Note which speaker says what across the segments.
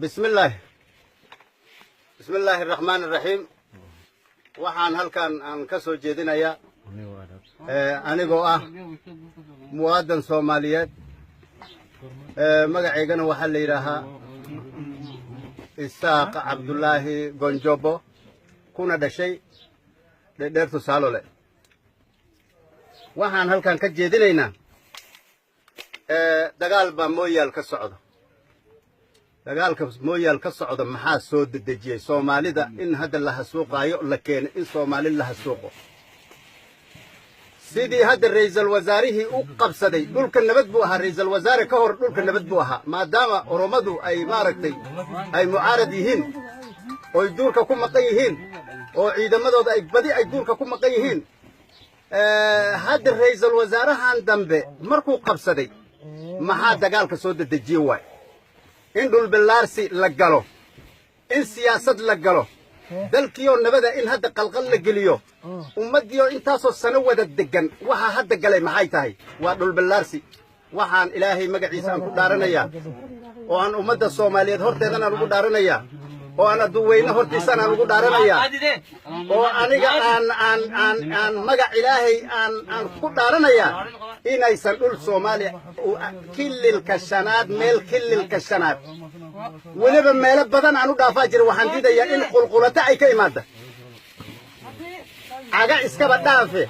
Speaker 1: بسم الله، بسم الله الرحمن الرحيم. Waxaan halkan aan ka soo jeedinayaa, anigoo ah muwaadan Soomaaliyeed, magacaygana waxaa la yidhaahaa Isaaq Cabdullaahi Gonjobo, kuna dhashay Dhedheertu Saalole. Waxaan halkan ka jeedinaynaa dagaal baa Mooyaal ka socda. Dagaalka Mooyaal ka socda maxaa soo dedejiyey? Soomaalida in hadda la hasuuqaayo la keenay, in Soomaali la hasuuqo, sidii hadda ra'iisul wasaarihii u qabsaday dhulka nabad buu ahaa. Ra'iisul wasaare ka hor dhulka nabad buu ahaa, maadaama Oromadu ay maaragtay ay mucaarad yihiin oy duurka ku maqan yihiin oo ciidamadooda ay badi ay duurka ku maqan yihiin. Hadda ra'iisul wasaarahan dambe markuu qabsaday, maxaa dagaalka soo dedejiye waay? In dhulbilaarsi la galo, in siyaasad la galo, dalkiioo nabada in hadda qalqal la geliyo, ummaddiioo intaasoo sano wada deggan, waxaa hadda galay maxay tahay? Waa dhulbilaarsi. Waxaan Ilaahay magaciisa aan ku dhaaranayaa oo aan ummadda Soomaaliyeed horteedan aan ugu dhaaranayaa oo aan adduweyne hortiisaan aan ugu dhaaranayaa oo aniga aan magac Ilaahay aan ku dhaaranayaa inaysan dhul Soomaaliya, Kililka Shanaad, meel Kililka Shanaad weliba meelo badan aan u dhaafaa jira. Waxaan diidayaa in qulqulato ay ka imaada. Caga iskaba dhaafe,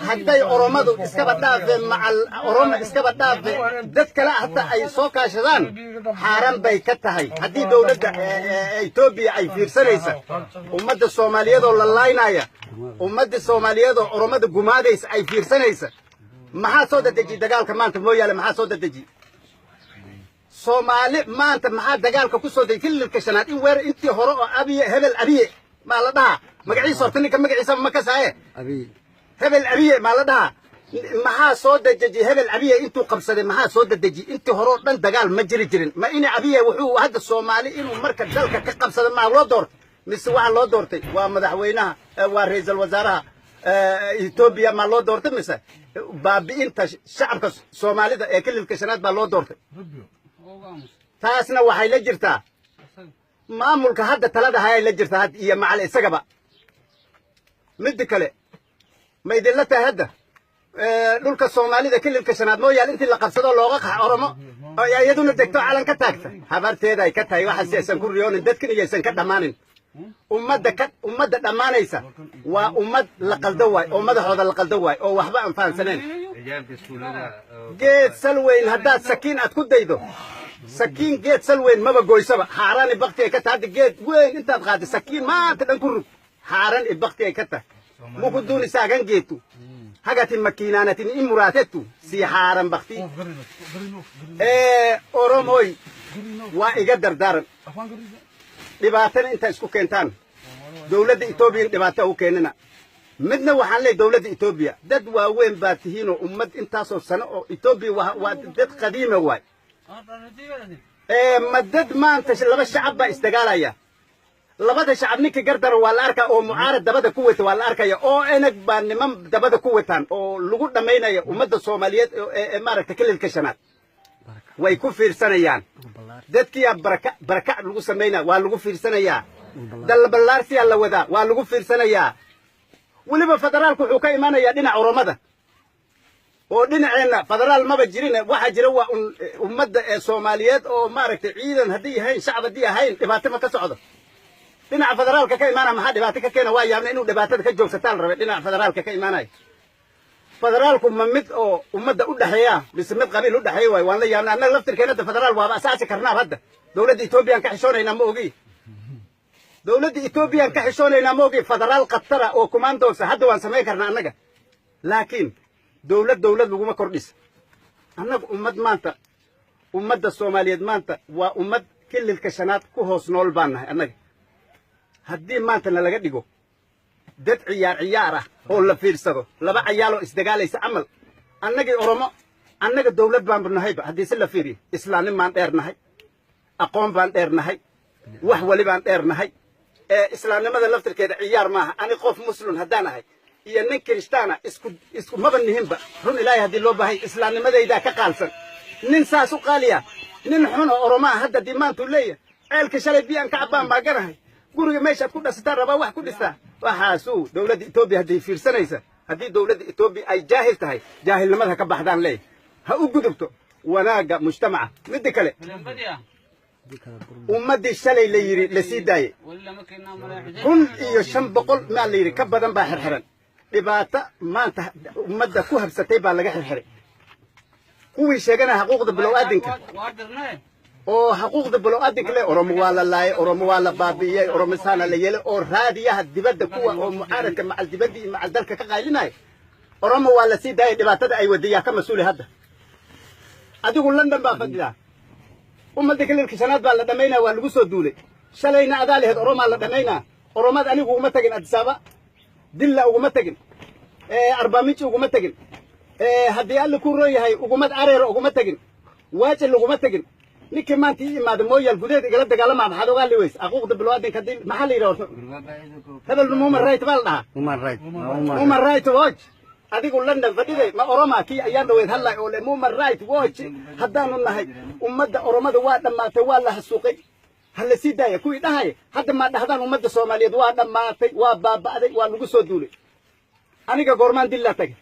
Speaker 1: hadday Oromadu iskaba dhaafe, macal Oromo iskaba dhaafe, dad kale hataa ay soo kaashadaan, xaaraan bay ka tahay. Haddii dowladda Etoobiya ay fiirsanaysa ummadda Soomaaliyeed oo la laaynaya, ummadda Soomaaliyeed oo Oromada gumaadaysa ay fiirsanaysa, maxaa soo dedejiy dagaalka maanta Mooyaale? Maxaa soo dedejiy Soomaali maanta? Maxaa dagaalka ku soo dejiyey Kililka Shanaad in weer intii hore oo Abiye, hebel Abiye maa la dhahaa magaciisa? Horta ninka magaciisa ma kasaaye, hebel Abiye maa la dhahaa? Maxaa soo dejiyey hebel Abiye intuu qabsaday? Maxaa soo dedejiyey? Intii hore oo dhan dagaal ma jiri jirin. Ma ina Abiye wuxuu hadda Soomaali inuu marka dalka ka qabsado maa loo doortay, mise waxaa loo doortay waa madaxweynaha, waa ra'iisul wasaaraha Etoobiya maa loo doortay, mise baabi'inta shacabka Soomaalida ee Kililka Shanaad baa loo doortay? Taasna waxay la jirtaa maamulka hadda talada hayay la jirtaa had iyo macal isagaba. Midda kale, ma idinla tahay hadda dhulka Soomaalida Kililka Shanaad Mooyaal intii la qabsado looga qax Oromo oo iyaduna degto, calan ka taagta? Habarteeda ay ka tahay. Waxaas aysan ku riyoonin dadkan iyo aysan ka dhammaanin ummadda. Ka ummadda dhammaanaysa waa ummad la qaldo waay oo madaxooda la qaldo waay oo waxba aan fahansaneen. Geed salweyn haddaad sakiin aad ku daydo, sakiin geed salweyn maba goysaba, xaaraan i bakti ay ka tahay. Hadda geed weyn intaad qaadday sakiin maanta dhan ku rug, xaaraan i bakti ay ka tahay. Muku duunisaagan geetu hagatin makiinaanatin in muraatettu sii xaaran bakti. Oromoy, waa iga dardaaran: dhibaatana intaa isku keentaan, dowladda Etoobiya dhibaato u keenina. Midna waxaan leeyahay dowladda Etoobiya: dad waaweyn baa tihiinoo ummad intaasoo sano oo Etoobiya waa dad qadiima waay. Ma dad maanta laba shacab baa isdagaalaya? Labada shacab ninka gardara waa la arkaa oo mucaarad dabada ku wata waa la arkaya, oo enag baa niman dabada ku wataan oo lagu dhammaynaya ummadda Soomaaliyeed ee maaragta Kililka Shanaad way ku fiirsanayaan. Dadkiyaa baraka barakac lagu samaynaya waa lagu fiirsanayaa, dalballaarsiyaa la wadaa waa lagu fiirsanayaa. Weliba federaalku wuxuu ka imaanayaa dhinaca Oromada oo dhinaceenna federaal maba jirin. Waxaa jira waa un ummadda ee Soomaaliyeed oo maaragtay ciidan haddii ahayn, shacab haddii ahayn, dhibaato ma ka socdo. Dhinaca federaalka ka imaanaya maxaa dhibaato ka keena? Waa yaabna inuu dhibaatada ka joogsataa la rabay. Dhinaca federaalka ka imaanaya, federaalku ma mid oo ummadda u dhexeeya mise mid qabiil u dhexeeya waay? Waan la yaabna annaga laftirkeena. Hadda federaal waaba asaasi karnaab. Hadda dowladda Etoobiyaan ka xishoonaynaa ma ogi, dowladda Etoobiyaan ka xishoonaynaa ma ogi. Federaal khatara oo commandosa hadda waan samayn karnaa annaga, laakiin dowlad dowlad laguma kordhisa. Annaga ummad maanta, ummadda Soomaaliyeed maanta waa ummad Kililka Shanaad ku hoos nool baan nahay annaga. Haddii maanta nalaga dhigo dad ciyaar ciyaar ah oo la fiirsado, laba cayaaloo isdagaalaysa camal, annagii Oromo, annaga dowlad baanbu nahayba. Haddii si la fiiriyo, islaamnin baan dheer nahay, aqoon baan dheer nahay, wax wali baan dheer nahay. Islaamnimada laftirkeeda ciyaar maaha. Ani qof Muslim haddaan ahay iyo nin Kirishtaana isku maba nihinba. Run Ilaahay haddii loo baahay, islaamnimadaydaa ka qaalsan. Nin saas u qaaliya, nin xun oo Oromaa hadda dimaantuu leeyahay Ceelka shalay biyaan ka cabbaan maaganahay. Guriga meeshaad ku dhasataan rabaa wax ku dhistaa. Waxaasuu dowladda Etoobiya hadday fiirsanaysa, haddii dowladda Etoobiya ay jaahil tahay, jaahilnimada ha ka baxdaan leey, ha u gudubto wanaagga mujtamaca. Midda kale, ummaddii shalay la yidhi la sii daayey, 1500 maa la yidhi ka badan baa xirxiran. Dhibaato maanta ummadda ku habsatay baa laga xirxiray. Kuwii sheeganaya xuquuqda bilow-aadinka oo xuquuqda bilow-aadinka le, Oromo waa la laayay, Oromo waa la baabi'iyey, Oromo saana la yeelay, oo raadiyaha dibadda kuwa oo mucaaradka macal dibadda iyo macal dalka ka qaylinaya, Oromo waa la sii daayay, dhibaatada ay wadayaa ka mas-uuli. Hadda adigu London baa fadhidaa, ummadda kililka shanaad baa la dhammaynaya, waa lagu soo duulay. Shalayna adaa lahayd Oromaa la dhammaynaa. Oromad anigu uguma tagin Adisaaba, Dilla uguma tagin, Arbaamici uguma tagin, haddii Alla ku roon yahay ugumad Areero uguma tagin, Waajil uguma tagin. Ninkii maanta ii imaada Mooyaal gudaheed igala dagaalama, maxaad ogaa liweys xuquuqda bilaadanka? Haddii maxaa la yidhaha hebel, human right baa la dhahaa.
Speaker 2: Human right.
Speaker 1: Human Right Watch, adigu London fadhiday, ma Oroma kii ayaan dhaweyd hadlay oo le Human Right Watch haddaanu nahay ummadda Oromada waa dhammaatay, waa la hasuuqay, ha la sii daaya kuwii dhahaya, hadda maa dhahdaan ummadda Soomaaliyeed waa dhammaatay, waa baaba'day, waa lagu soo duulay? Aniga goormaan Dillaa tagay?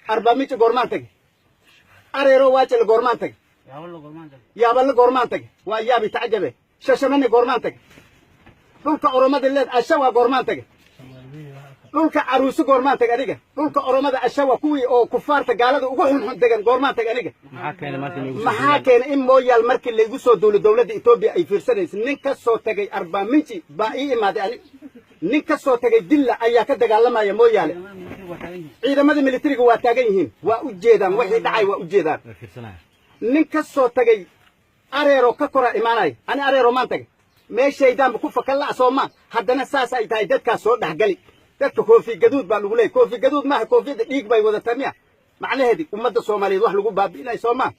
Speaker 1: Arbaamijo goormaan tagay? Areero Waajale goormaan tagay? Yaaballe goormaan tagay? Waa yaabi tacajabe. Shashamane goormaan tagay? Dhulka Oromada leed Ashawa goormaan tagay? Dhulka Caruusi goormaan tagay aniga? Dhulka Oromada Ashawa, kuwii oo kufaarta gaalada ugu xunxun degan, goormaan tagay aniga? Maxaa keenay in Mooyaal markii laygu soo duulo dowladda Etoobiya ay fiirsanaysa? Nin ka soo tagay Arbaaminji baa ii imaaday anig. Nin ka soo tagay Dilla ayaa ka dagaalamaya Mooyaale. Ciidamada militariga waa taagan yihiin, waa u jeedaan wixii dhacay, waa u jeedaan. Nin ka soo tagay Areero ka kora imaanaya. Ani Areero maan tagay? Meeshaydaanba ku fakan la' sooma. Haddana saas ay tahay dadkaas soo dhexgali. Dadka koofi gaduud baa lagu leeyay. Koofi gaduud maaha, koofiyadda dhiig bay wadataa miya? Macnaheedi ummadda Soomaaliyeed wax lagu baabi'inayo soo maa?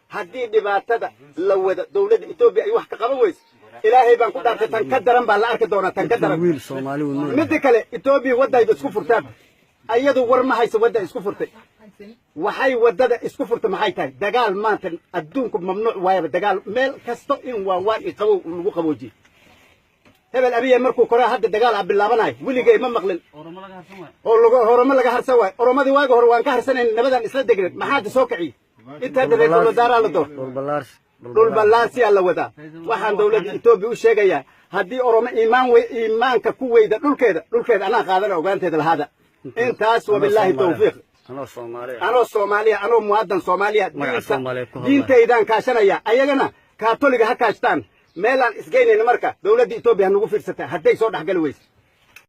Speaker 1: Haddii dhibaatada la wada dowladda Etoobiya ay wax ka qaban weyso, Ilaahay baan ku dhaartay, tan ka daran baa la arki doonaa, tan ka daran.
Speaker 2: Wiil Soomaali uu nool.
Speaker 1: Midda kale, Etoobiya waddayba isku furtaan, ayadu war ma hayso. Wadda isku furtay, waxay waddada isku furtay maxay tahay? Dagaal maanta adduunku mamnuuc waayaba. Dagaal meel kasto in waan waan iyo qabow lagu qaboojiye. Hebel Abiya markuu koraa hadda dagaal a bilaabanayo, weligay ma maqlin oo lagu Oromo laga harsan waayo. Oromadii waagi hore waan ka harsanayn, nabadan isla degnen. Maxaa soo kiciyey intaa ra'iisul wasaaraa la door?
Speaker 2: Dhul ballaarsi.
Speaker 1: Dhul ballaarsiyaa la wadaa. Waxaan dowladda Etoobiya u sheegayaa, haddii Oromo iimaan iimaanka ku weyda dhulkeeda, dhulkeeda anaa qaadana, ogaanteeda lahaada. Intaas, wabilaahi tawfiiq.
Speaker 2: Anoo Soomaali ah.
Speaker 1: Anoo Soomaaliya, anoo muwaadin Soomaaliya,
Speaker 2: Magaca Soomaaliya ku hadlaya.
Speaker 1: Diintaydaan kaashanaya, ayagana kaatoliga ha kaashtaan. Meelaan isgeynayna marka dowladda Etoobiya ha nagu fiirsata hadday soo dhexgali weyse.